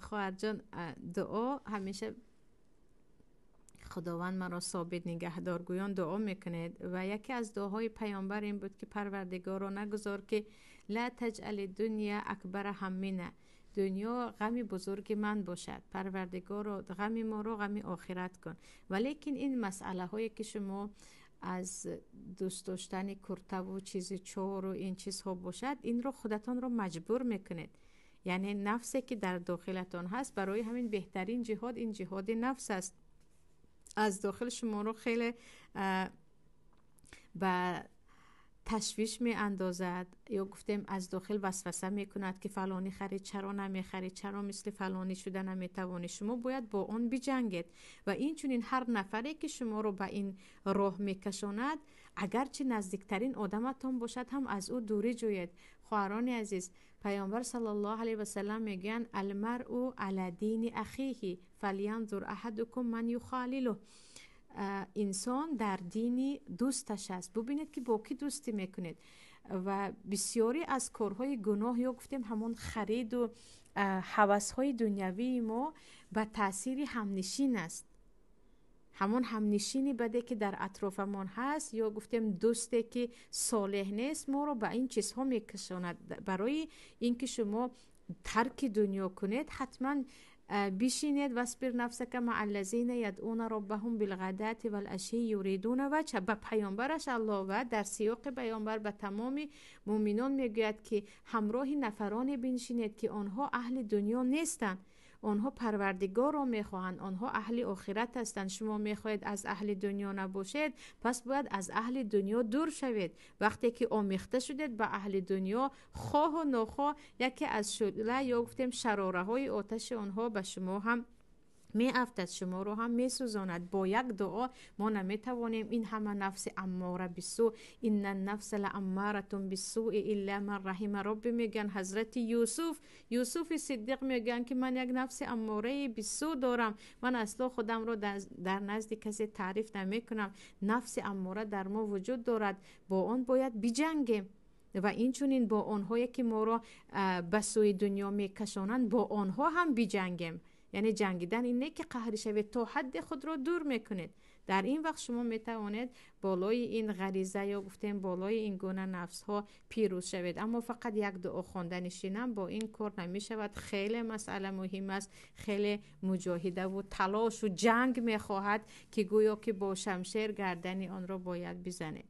Хоҳарҷон, дуо ҳамеша Худованд маро собит нигаҳдор гӯён дуо мекунед. Ва яке аз дуоҳои паёмбар ин буд, ки Парвардигоро, нагузор, ки ла таҷъали дунё акбара ҳаммина, дунё ғами бузурги ман бошад. Парвардигоро, ғами моро ғами охират кун. Валекин ин масъалаҳое, ки шумо аз дӯст доштани куртаву чизи чору ин чизҳо бошад, инро худатонро маҷбур мекунед, яъне нафсе, ки дар дохилатон ҳаст. Барои ҳамин беҳтарин ҷиҳод ин ҷиҳоди нафс аст. Аз дохил шуморо хеле ба ташвиш меандозад ё гуфтем, аз дохил васваса мекунад, ки фалонӣ харид, чаро намехарӣ, чаро мисли фалонӣ шуда наметавонӣ? Шумо бояд бо он биҷангед. Ва инчунин ҳар нафаре, ки шуморо ба ин роҳ мекашонад, агарчи наздиктарин одаматон бошад ҳам, аз ӯ дурӣ ҷӯед. Хоҳарони азиз, паёмбар саллаллоҳу алайҳи васалам мегӯянд: المرء على دين أخيه فلينظر أحدكم من يخالله. Инсон дар дини дӯсташ аст, бубинед, ки бо кӣ дӯстӣ мекунед. Ва бисёре аз корҳои гуноҳ ё гуфтем, ҳамон хариду ҳавасҳои дунявии мо ба таъсири ҳамнишин аст. Ҳамон ҳамнишини баде, ки дар атрофамон ҳаст, ё гуфтем, дӯсте, ки солеҳ нест, моро ба ин чизҳо мекашонад. Барои ин ки шумо тарки дунё кунед, ҳатман бишинед. واصبر نفسك مع الذين يدعون ربهم بالغداة والعشي يريدون وجهه. Ба паёмбараш Аллоҳ ва дар сиёқи паёмбар ба тамоми муъминон мегӯяд, ки ҳамроҳи нафароне биншинед, ки онҳо аҳли дунё нестанд, онҳо Парвардигорро мехоҳанд, онҳо аҳли охират ҳастанд. Шумо мехоҳед аз аҳли дунё набошед, пас бояд аз аҳли дунё дур шавед. Вақте ки омехта шудед ба аҳли дунё, хоҳу нохоҳ яке аз шӯъла ё гуфтем, шарораҳои оташи онҳо ба шумо ҳам меафтад, шуморо ҳам месӯзонад. Бо як дуо мо наметавонем ин ҳама нафси аммора бисӯ. إن النفس لأمارة بالسوء إلا ما رحم ربي, мегӯянд ҳазрати Юсуф. Юсуфи Сиддиқ мегӯянд, ки ман як нафси аммораи бисӯ дорам, ман асло худамро дар назди касе таъриф намекунам. Нафси аммора дар мо вуҷуд дорад, бо он бояд биҷангем ва инчунин бо онҳое, ки моро ба сӯи дунё мекашонанд, бо онҳо ҳам биҷангем. Яъне ҷангидан ин не, ки қаҳрӣ шавед, то ҳадди худро дур мекунед. Дар ин вақт шумо метавонед болои ин ғариза ё гуфтем, болои ин гуна нафсҳо пирӯз шавед. Аммо фақат як дуо хонда нишинам, бо ин кор намешавад. Хеле масъала муҳим аст, хеле муҷоҳидаву талошу ҷанг мехоҳад, ки гӯё ки бо шамшер гардани онро бояд бизанед.